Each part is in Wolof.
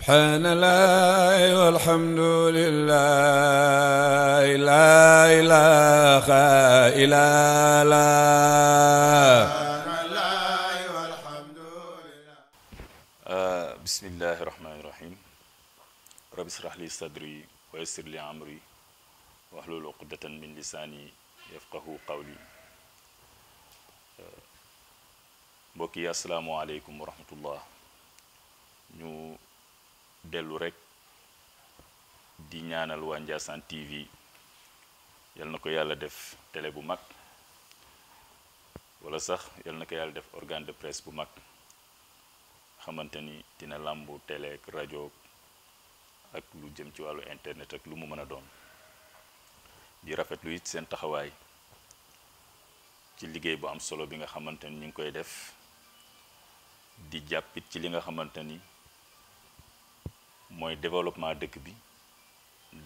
subhanallah walhamdulillah la ilaha illallah. Bismillahi rahmani rahim. Rabbi israh li sadri wa yassir li amri wahlul uqdatan min lisani yafqahu qawli. Mbokk yi assalaamu aleykum wa rahmatullah. ñu dellu rek di ñaanal waa Ndiassane TV yal na ko yàlla def télé bu mag wala sax yal na ko yàlla def organe de presse bu mag xamante ni dina làmbu télé ak rajo ak lu jëm ci wàllu internet ak lu mu mën a doon di rafetlu it seen taxawaay ci liggéey bu am solo bi nga xamante ni ñu ngi koy def di jàppit ci li nga xamante ni mooy développement dëkk bi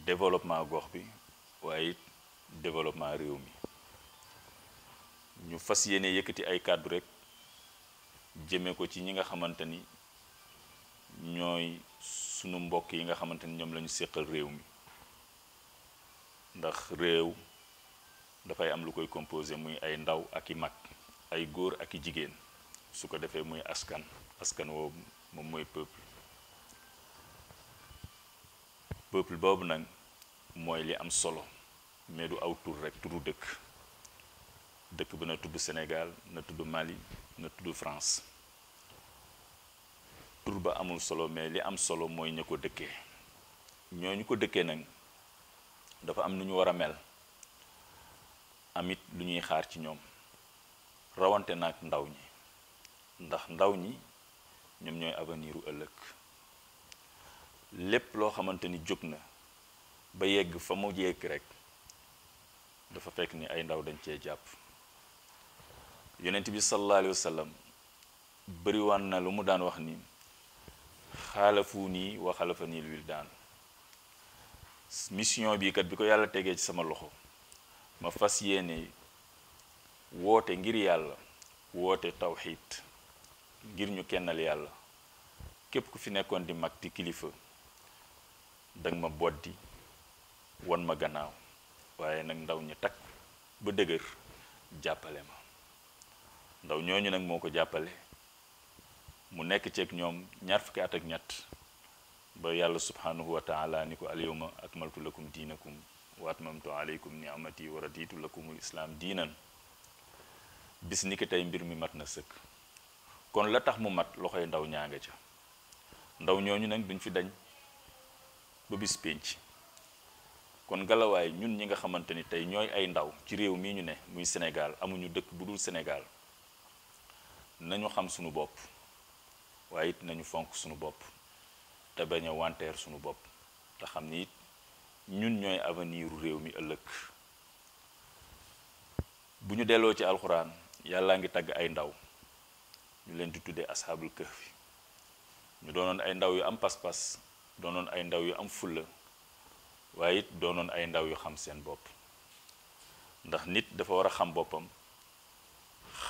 développement gox bi waaye it développement réew mi ñu fas yéene yëkkati ay kàddu rek jëme ko ci ñi nga xamante ni ñooy sunu mbokk yi nga xamante ni ñoom la ñu séqal réew mi ndax réew dafay am lu koy composé muy ay ndaw ak i mag ay góor ak i jigéen su ko defee muy askan woo moom mooy peuple boobu nag mooy li am solo mais du aw tur rek turu dëkk bi na tudd Sénégal na tudd Mali na tudd France tur ba amul solo mais li am solo mooy ña ko dëkkee ñooñu ko dëkkee nag dafa am nu ñu war a mel amit lu ñuy xaar ci ñoom rawante nag ndaw ñi ndax ndaw ñi ñoom ñooy avenir u ëllëg lépp loo xamante ni jóg na ba yegg fa mu yegg rek dafa fekk ni ay ndaw dañ cee jàpp yonent bi sallallahu alayhi wa sallam bëriwaan na lu mu daan wax ni xaalafu nii wa xalafa nii wildaan mission bi kat bi ko yàlla tegee ci sama loxo ma fas yéene woote ngir yàlla woote tawxiid ngir ñu kennal yàlla képp ku fi nekkoon di mag di kilifa danga ma boddi won ma gannaaw waaye nag ndaw ñi takk ba dëgër jàppale ma ndaw ñooñu nag moo ko jàppale mu nekk ceeg ñoom ñaar fukki at ak ñett ba yàlla subhanahu wa taala ni ko alyawma akmaltu lakum diinakum wa atmamtu alaykum ni'amati wa raditu lakumul islaam diinan bis ni ki tey mbir mi mat na sëkk kon la tax mu mat loxoy ndaw ñaa nga ca ndaw ñooñu nag duñ fi dañ ba bis pénc kon galawaay ñun ñi nga xamante ni tey ñooy ay ndaw ci réew mii ñu ne muy Sénégal amuñu dëkk bu dul Sénégal nañu xam sunu bopp waaye it nañu fonk sunu bopp te bañ a wanteer sunu bopp te xam ni it ñun ñooy aveniru réew mi ëllëg bu ñu delloo ci alxuraan yàllaa ngi tagg ay ndaw ñu leen di tuddee asxaabul kahfi ñu doonoon ay ndaw yu am pas-pas doonoon ay ndaw yu am fulla waaye it doonoon ay ndaw yu xam seen bopp ndax nit dafa war a xam boppam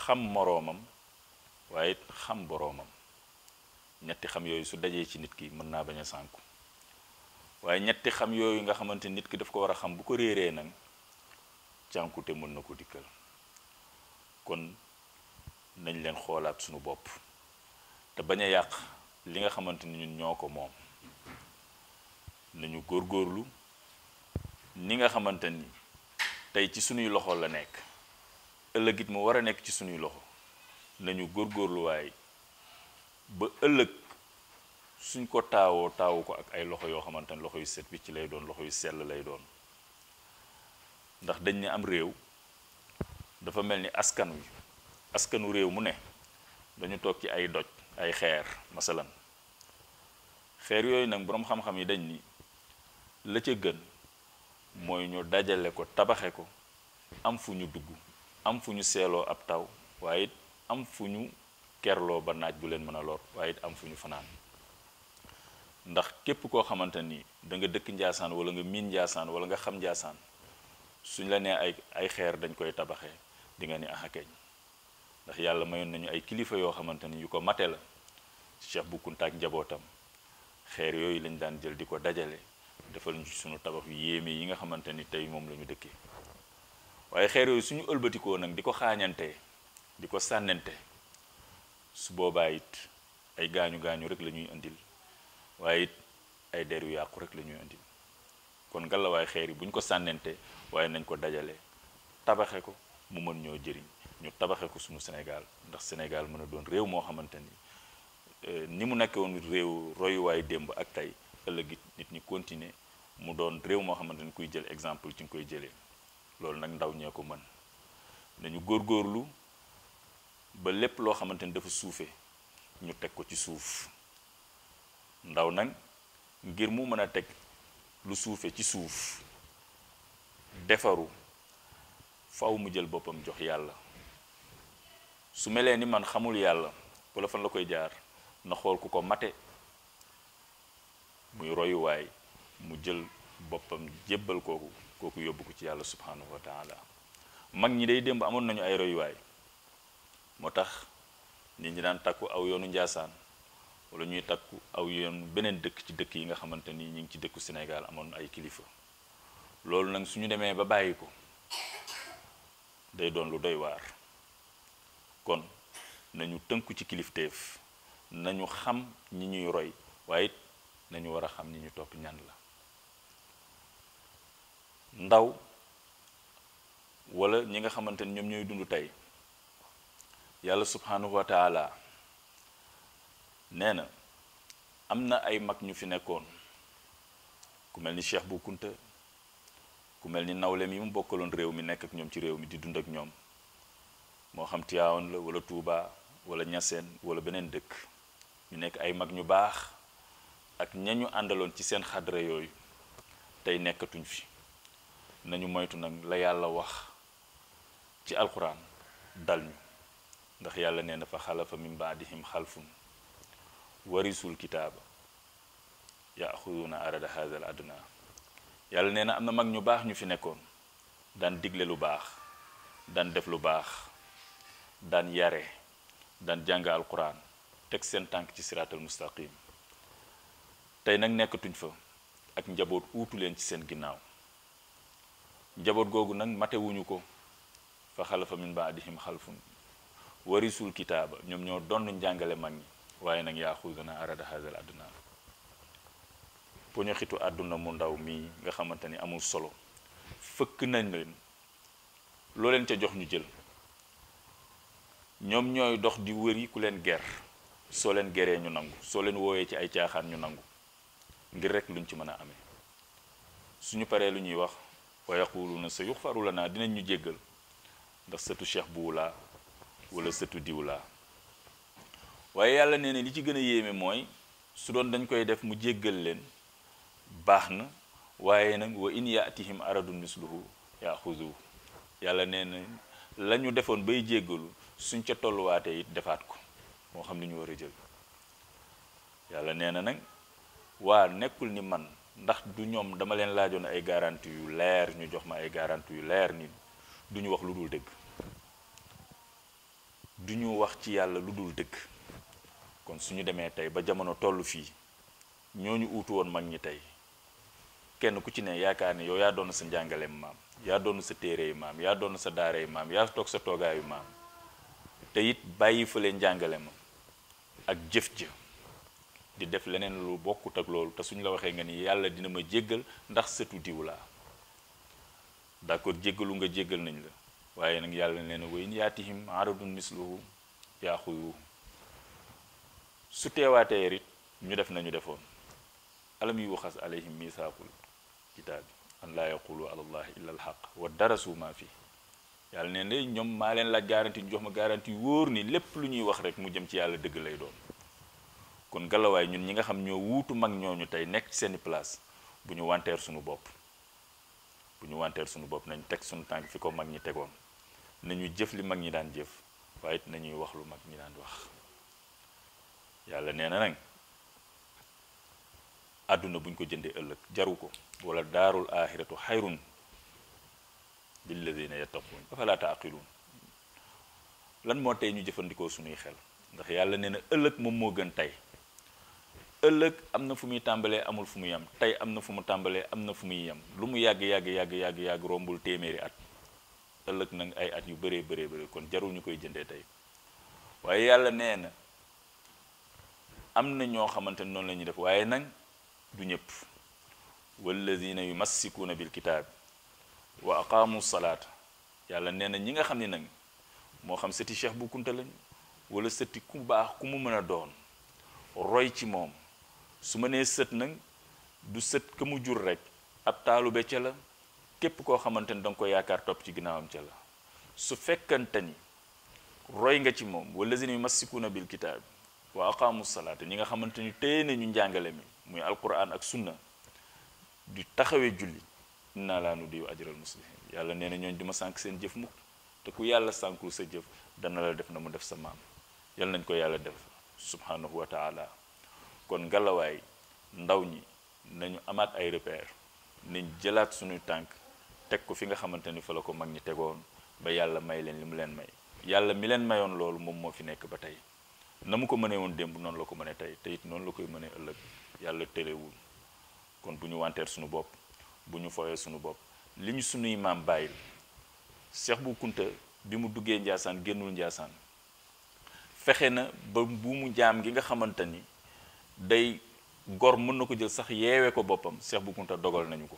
xam moroomam waaye it xam boroomam ñetti xam yooyu su dajee ci nit ki mën naa bañ a sànku waaye ñetti xam yooyu nga xamante nit ki daf ko war a xam bu ko réeree nag cànkute mën na ko dikkal kon nañ leen xoolaat sunu bopp te bañ a yàq li nga xamante ni ñun ñoo ko moom nañu góorgóorlu ni nga xamante ni tey ci sunuy loxo la nekk ëllëg it mu war a nekk ci sunuy loxo nañu góorgóorluwaay ba ëllëg suñ ko taawu ko ak ay loxo yoo xamante ni loxo yu set bi ci lay doon loxo yu sell lay doon ndax dañ ne am réew dafa mel ni askanu réew mu ne dañu toog ci ay doj ay xeer masalan xeer yooyu nag boroom xam-xam yi dañ ni la ca gën mooy ñu dajale ko tabaxe ko am fu ñu dugg am fu ñu seeloo ab taw waaye it am fu ñu kerloo ba naaj bu leen mën a lor waaye it am fu ñu fanaan ndax képp koo xamante ni da nga dëkk Njaasaan wala nga miin Njaasaan wala nga xam Njaasaan suñ la nee ay xeer dañ koy tabaxee di nga ni axakeñ ndax yàlla mayoon nañu ay kilifa yoo xamante ni yu ko mate la Cheikh Bou Kounta ak njabootam xeer yooyu lañ daan jël di ko dajale defal ñu ci sunu tabax yu yéeme yi nga xamante ni tey moom la ñu dëkkee waaye xeer yooyu suñu ëlbatikoo nag di ko xaañante di ko sànnante su boobaa it ay gaañu gaañu rek la ñuy indil waaye it ay der yu yàqu rek la ñuy indil kon ngalawaay xeer yi bu ñu ko sànnante waaye nañ ko dajale tabaxe ko mu mën ñoo jëriñ ñu tabaxe ko suñu Sénégal ndax Sénégal mën a doon réew moo xamante ni mu nekk woon réew royuwaay démb ak tey ëllëg it nit ñi continuer mu doon réew moo xamante ni kuy jël exemple ci nga koy jëlee loolu nag ndaw ñee ko mën nañu góorgóorlu ba lépp loo xamante ni dafa suufe ñu teg ko ci suuf ndaw nag ngir mu mën a teg lu suufe ci suuf defaru faw mu jël boppam jox yàlla su melee ni man xamul yàlla wala fan la koy jaar na xool ku ko mate muy royuwaay mu jël boppam jébbal kooku yóbbu ko ci yàlla subhanahu wa taala mag ñi day démb amoon nañu ay royuwaay moo tax nit ñi daan takku aw yoonu Njaasaan wala ñuy takku aw yoon beneen dëkk ci dëkk yi nga xamante ni ñu ngi ci dëkku Sénégal amoon ay kilifa loolu nag suñu demee ba bàyyi ko day doon lu doy waar kon nañu tënku ci kilifteef nañu xam ñi ñuy roy waaye it nañu war a xam ñi ñu topp ñan la ndaw wala ñi nga xamante ni ñoom ñooy dund tey yàlla subhanahu wa taala nee na am na ay mag ñu fi nekkoon ku mel ni Cheikh Bou Kounta ku mel ni nawlem yi mu bokkaloon réew mi nekk ak ñoom ci réew mi di dund ak ñoom moo xam Tiwaawan la wala Touba wala Ñaseen wala beneen dëkk ñu nekk ay mag ñu baax ak ñañu àndaloon ci seen xadra yooyu tey nekkatuñ fi nañu moytu nag la yàlla wax ci alquran dal ñu ndax yàlla nee na fa xalafa min baadihim xalfun warisul kitaaba yaxuduuna arada hada al adna yàlla nee na am na mag ñu baax ñu fi nekkoon daan digle lu baax daan def lu baax daan yare daan jàng alquran teg seen tànk ci siraatal mustaqim tey nag nekkatuñ fa ak njaboot uutu leen ci seen ginnaaw njaboot googu nag matewuñu ko fa xalafa min baadihim xalfun warisul kitaaba ñoom ñoo donn njàngale mag ñi waaye nag yaxuduuna arada hadal adna poñu xitu àdduna mu ndaw mii nga xamante ni amul solo fëkk nañ leen loo leen ca jox ñu jël ñoom ñooy dox di wëri ku leen ger soo leen geree ñu nangu soo leen wooyee ci ay caaxaan ñu nangu ngir rek luñ ci mën a amee suñu paree lu ñuy wax wa yaquluuna sa yuxfaru lanaa dinañ ñu jéggal ndax sëtu cheikh bu laa wala sëtu diw laa waaye yàlla nee na li ci gën a yéeme mooy su doon dañ koy def mu jéggal leen baax na waaye nag wa in yaatihim aradun misluhu yaxuzuhu yàlla nee na la ñu defoon bay jéggalu suñ ca tolluwaatee it defaat ko moo xam li ñu war a jël yàlla nee na nag waa nekkul ni man ndax du ñoom dama leen laajoon ay garantie yu leer ñu jox ma ay garantie yu leer ni du ñu wax lu dul dëgg du ñu wax ci yàlla lu dul dëgg kon suñu demee tey ba jamono toll fii ñooñu uutu woon mag ñi tey kenn ku ci ne yaakaar ne yow yaa doon sa njàngaleem maam yaa doon sa téere maam yaa doon sa daaray maam yaa toog sa toogaayu maam te it bàyyi fële njàngale ma ak jëf ja di def leneen lu bokkut ak loolu te suñ la waxee nga ni yàlla dina ma jéggal ndax sëtu diw laa d'accord jéggalu nga jéggal nañ la waaye nag yàlla nee na wa in yaatihim aradun misluhu yaxuduhu su teewaatee it ñu def nañu defoon alam yuxas alayhim misaaqul kitaabi an laa yaqulu ala allahi illa alxaq wa darasu ma fi yàlla neen na ñoom maa leen laaj garantie ñu jox ma garantie wóor ni lépp lu ñuy wax rek mu jëm ci yàlla dëgg lay doon kon galawaay ñun ñi nga xam ñoo wuutu mag ñooñu tey nekk ci seeni place bu ñu wanteer suñu bopp nañ teg suñu tànk fi ko mag ñi tegoon nañu jëf li mag ñi daan jëf waaye it nañuy wax lu mag ñi daan wax yàlla nee na nag àdduna buñ ko jëndee ëllëg jaru ko wala daarul axiratu xayrun lilladina yattaquun afalaa taaqiluun lan moo tey ñu jëfandikoo suñuy xel ndax yàlla nee na ëllëg moom moo gën tey ëllëg am na fu muy tàmbalee amul fu muy yem tey am na fu mu tàmbalee am na fu muy yem lu mu yàgg rombul téeméeri at ëllëg nag ay at yu bëree kon jarul ñu koy jëndee tey waaye yàlla nee na am na ñoo xamante ne noonu la ñuy def waaye nag du ñëpp walladina yumassikuuna bil kitaab wa aqaamu salaata yàlla nee na ñi nga xam ne nag moo xam sëti Cheikh Bu Kunta lañ wala sëti ku baax ku mu mën a doon roy ci moom su ma nee sët nag du sët ka mu jur rek ab taalube ca la képp koo xamante ni danga ko yaakaar topp ci ginnaawam ca la su fekkante ni roy nga ci moom wallazina yumassikuuna bil kitaab wa aqaamu salaata ñi nga xamante ni téye nañu njàngale mi muy alquran ak sunna di taxawee julli inna laa nudii'u ajral muslimin yàlla nee na ñooñ duma sànk seen jëf mukk te ku yàlla sànkul sa jëf dana la def na mu def sa maam yàlla nañ ko yàlla def subhanahu wa taala kon ngalawaay ndaw ñi nañu amaat ay repère nañ jëlaat suñuy tànk teg ko fi nga xamante ni fa la ko mag ñi tegoon ba yàlla may leen li mu leen may yàlla mi leen mayoon loolu moom moo fi nekk ba tey na mu ko mënee woon démb noonu la ko mënee tey te it noonu la koy mënee ëllëg yàlla terewul kon bu ñu wanteer suñu bopp bu ñu fooyee suñu bopp li ñu suñuy maam bàyyil Cheikh Bu Kunta bi mu duggee Njaasaan génnul Njaasaan fexe na ba bu mu jaam gi nga xamante ni day gor mën na ko jël sax yeewee ko boppam Cheikh Bu Kunta dogal nañu ko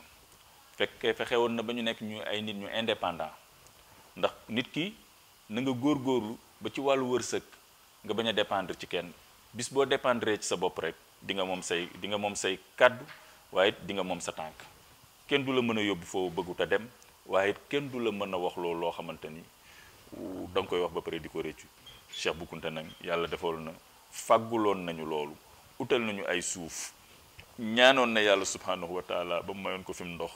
fekkee fexe woon na ba ñu nekk ñu ay nit ñu indépendant ndax nit ki na nga góorgóorlu ba ci wàllu wërsëg nga bañ a dépendre ci kenn bis boo dépendre ci sa bopp rek di nga moom say kàddu waaye di nga moom sa tànk kenn du la mën a yóbbu foo bëggut a dem waaye kenn du la mën a wax loolu loo xamante ni da nga koy wax ba pare di ko réccu Cheikh Bu Kunta nag yàlla defal na fàgguloon nañu loolu utal nañu ay suuf ñaanoon na yàlla subhanahu wa taala ba mu mayoon ko fi mu ndox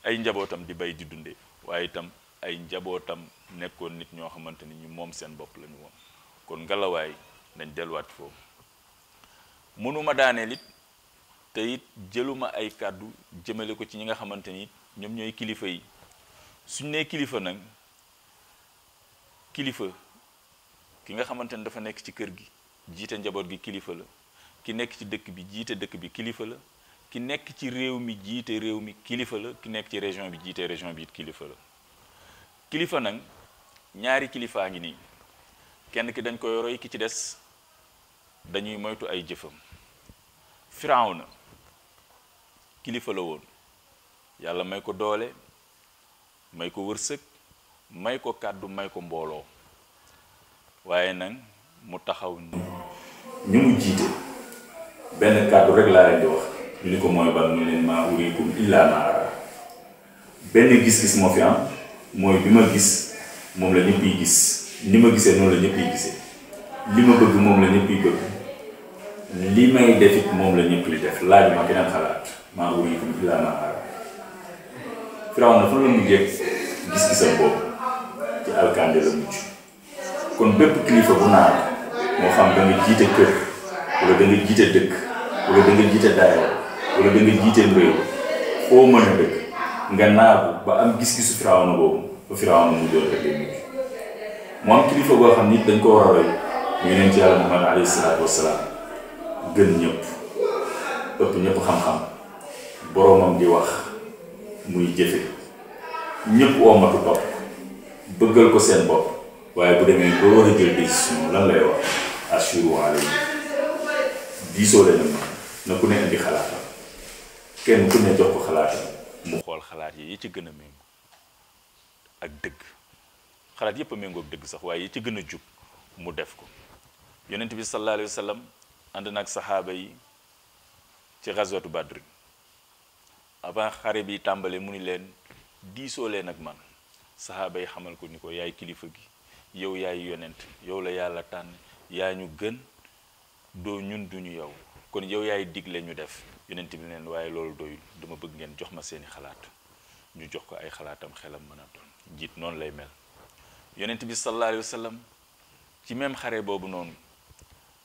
ay njabootam di bay di dunde waaye itam ay njabootam nekkoon nit ñoo xamante ni ñu moom seen bopp la ñu woon kon ngalawaay nañ delluwaat foofu mënuma daaneel it te it jëluma ay kàddu jëmale ko ci ñi nga xamante ni ñoom ñooy kilifa yi suñ nee kilifa nag kilifa ki nga xamante ni dafa nekk ci kër gi jiite njaboot gi kilifa la ki nekk ci dëkk bi jiite dëkk bi kilifa la ki nekk ci réew mi jiite réew mi kilifa la ki nekk ci région bi jiite région bi it kilifa la kilifa nag ñaari kilifaa ngi nii kenn ki dañ koy roy ki ci des dañuy moytu ay jëfam Firawna kilifa la woon yàlla may ko doole may ko wërsëg may ko kàddu may ko mbooloo waaye nag mu taxaw ñu mu jiite benn kàddu rek laa leen di wax ñu ni ko mooy ban mu leen maa uriikum illaa maa araa benn gis-gis moo fi am mooy bi ma gis moom la ñëpp yi gis ni ma gisee noonu la ñëpp yi gisee li ma bëgg moom la ñëpp yi bëgg li may def it moom la ñëpp yi def laaj ma keneen xalaat maa uriikum illaa maa araa Firawna fa la mujjee gis-gisam boobu ci alkande la mujj kon bépp kilifa bu naan moo xam da nga jiite kër wala da nga jiite dëkk wala da nga jiite daayira wala da nga jiite réew foo mën a dëkk nga naagu ba am gis-gisu Firawna boobu ba Firawna mu doon rek mujj mu am kilifa boo xam nit dañ ko war a roy ñu neen ci yàlla Muhammad alayhi salaatu wassalaam gën ñëpp ëpp ñëpp xam-xam boroomam di wax muy jëfe ñëpp woomatu topp bëggal ko seen bopp waaye bu demee ba war a jël décision lan lay wax ashuru alayhi diisoo leen na ku ne indi xalaatam kenn ku ne jox ko xalaatam mu xool xalaat yi ci gën a méngoo ak dëgg xalaat yépp a méngoo ak dëgg sax waaye yi ci gën a jub mu def ko yonent bi sallallahu alayhi wa sallam ànd na ak saxaaba yi ci ghazwatu Badr avant xare bi tàmbale mu ni leen diisoo leen ak man saxaaba yi xamal ko ni ko yaay kilifa gi yow yaay yonent yow la yàlla tànn yaa ñu gën doo ñun duñu yow kon yow yaay digle ñu def yonent bi leen waaye loolu doyul dama bëgg ngeen jox ma seeni xalaat ñu jox ko ay xalaatam xelam mën a doon jiit noonu lay mel yonent bi sallallahu alayhi wa sallam ci même xare boobu noonu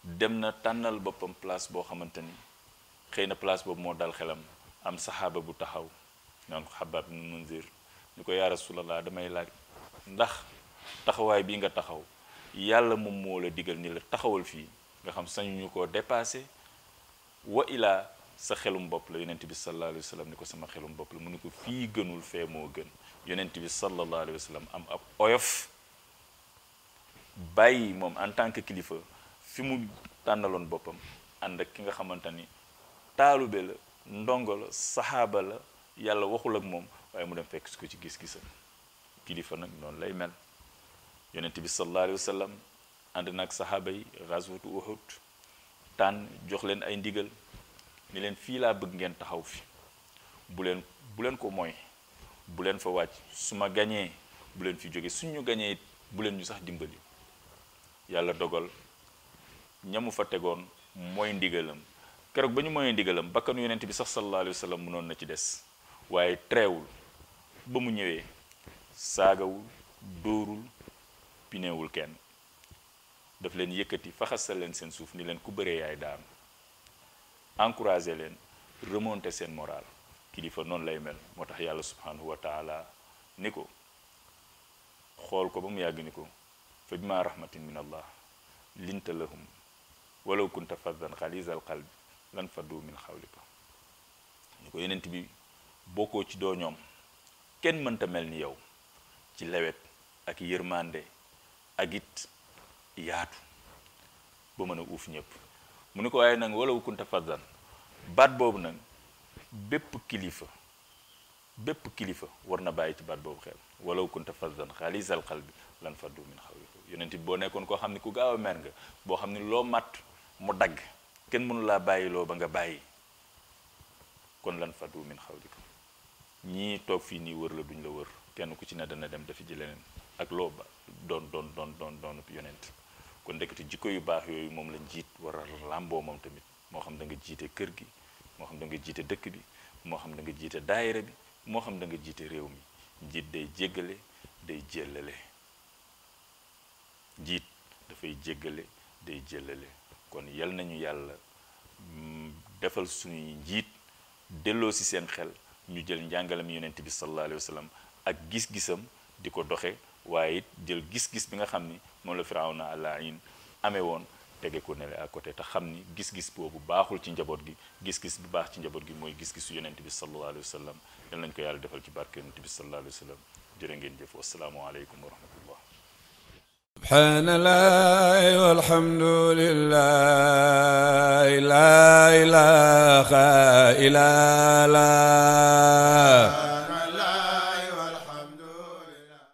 dem na tànnal boppam place boo xamante ni xëy na place boobu moo dal xelam am saxaaba bu taxaw naan ko Xabbaab ibn Munzir ñu ko yaa rasulallah damay laaj ndax taxawaay bii nga taxaw yàlla moom moo la digal ni la taxawal fii nga xam sañu ñu koo dépassé wa ilaa sa xelum bopp la. yonent bi sallallahu alayhi wa sallam ni ko sama xelum bopp la. mu ni ko fii gënul fee moo gën. yonent bi sallallahu alayhi wa sallam am ab oyof bàyyi moom en tant que kilifa fi mu tànnaloon boppam ànd ak ki nga xamante ni taalube la, ndongo la, saxaaba la, yàlla waxul ak moom waaye mu dem fekk su ko ci gis-gisam. kilifa nag noonu lay mel. yonent bi sallallahu alayhi wa sallam ànd nag saxaaba yi ghazwatu Uhud tànn jox leen ay ndigal ni leen fii laa bëgg ngeen taxaw fi, bu leen ko mooy, bu leen fa wàcc, su ma gañee bu leen fi jóge, suñu gañee bu leen ñu sax dimbali. yàlla dogal ñamu fa tegoon mooy ndigalam. keroog ba ñu mooy ndigalam bakkanu yonent bi sax sallallahu alayhi wa sallam mënoon na ci des, waaye teewul ba mu ñëwee saagawul, dóorul, pineewul kenn. daf leen yëkkati faxasal leen seen suuf ni leen ku bëree yaay daanu, encouragé leen, remonter seen moral. kilifa noonu lay mel. moo tax yàlla subhanahu wa taala ni ko, xool ko ba mu yàgg ni ko fa bima rahmatin min allah linta lahum walaw kunta faddan xalizal qalbi lan faddu min xawlika. ni ko yonent bi bokkoo ci doo ñoom, kenn mënta mel ni yow ci lewet ak yërmande ak it yaatu ba mën a uuf ñëpp. mu ni ko waaye nag walaw kunta faddan, baat boobu nag bépp kilifa war na bàyyi ci baat boobu xel. walaw kunta faddan xalizal qalbi lan faddu min xawlika. yonent bi boo nekkoon koo xam ne ku gaaw a mer nga, boo xam ne loo matt mu dagg, kenn mënu laa bàyyi loo ba nga bàyyi, kon lan faddu min xawlika. ñii toog fii nii wër la duñ la wër, kenn ku ci ne dana dem dafi ji leneen ak loo ba doon yonent. kon ndekete jikko yu baax yooyu moom la njiit war a làmboo moom tamit. moo xam da nga jiite kër gi, moo xam da nga jiite dëkk bi, moo xam da nga jiite daayira bi, moo xam da nga jiite réew mi. njiit day jéggale, day jéllale. njiit dafay jéggale, day jéllale. kon yal nañu yàlla defal suñuy njiit delloo si seen xel, ñu jël njàngalam yonent bi sallallahu alayhi wa sallam ak gis-gisam di ko doxe, waaye it jël gis-gis bi nga xam ni moom la Firawna al-la'in amee woon tege ko nele à côté, te xam ni gis-gis boobu baaxul ci njaboot gi. gis-gis bu baax ci njaboot gi mooy gis-gisu yonent bi sallallahu alayhi wa sallam. yal nañu ko yàlla defal ci barke yonent bi sallallahu alayhi wa sallam. jërë ngeen jëf. wassalaamu aleykum wa rahmatullah. subhaanallahi walhamdulillahi la ilaha illallah